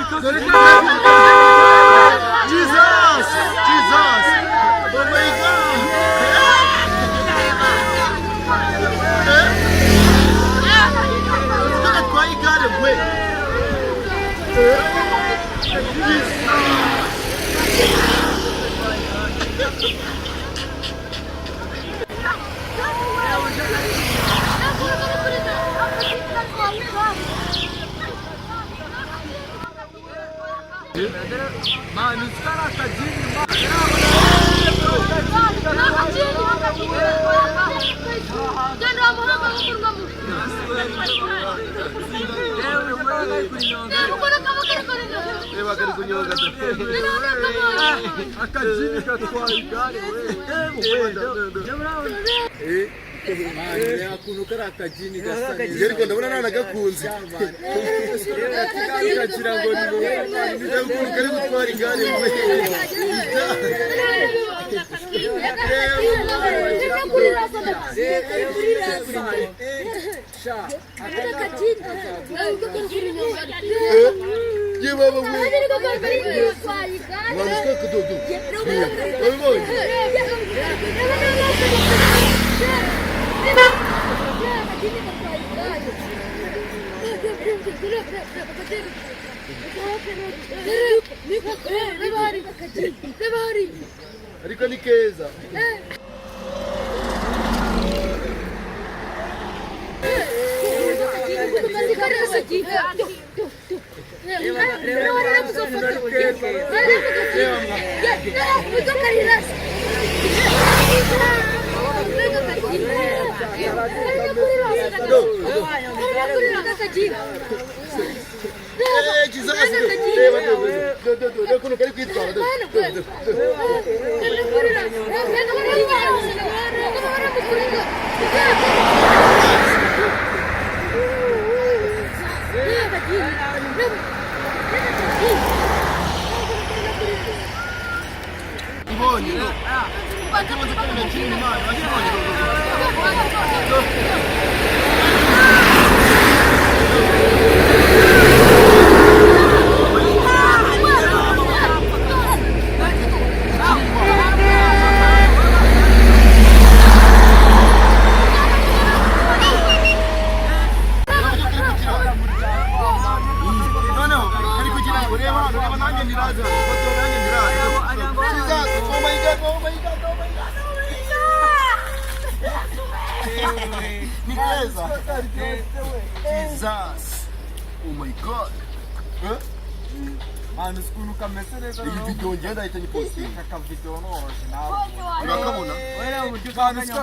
Dore. Jesus, Jesus, oh my God! Eh? Uzi ko gatwaye igare we? Eh? Jesus! Mano, os caras tá Reba, kari kunyonga. Akajini gatwaye igare we. Ukuntu kari akajini gasa Njye ariko ndabona nanagakunze. Kagira ngo ni wowe. Reba ukuntu kari gutwara igare we. Ye baba we! Mwana, usika kadodo wabibonye? Ariko ni keza. Eh, Jesus! Reba, do do do, reba ukuntu kari kwitwara, do do do do. Ibonye do akimaze kubona kinini, Imana akibonye, do do do. Noneho kari kugira ngo reba hano, reba nanjye ndiraza hano, foto nanjye ndiraza. Jesus, oh my God, oh my God, oh my God, oh my God! Ni keza. Jesus, oh my God! Eh? Mwana, uzi ukuntu kameze neza? Iyi video ngenda ahita nyipostinga. Aka video noroshye nawe. Urakabona? Mwana, uzi ko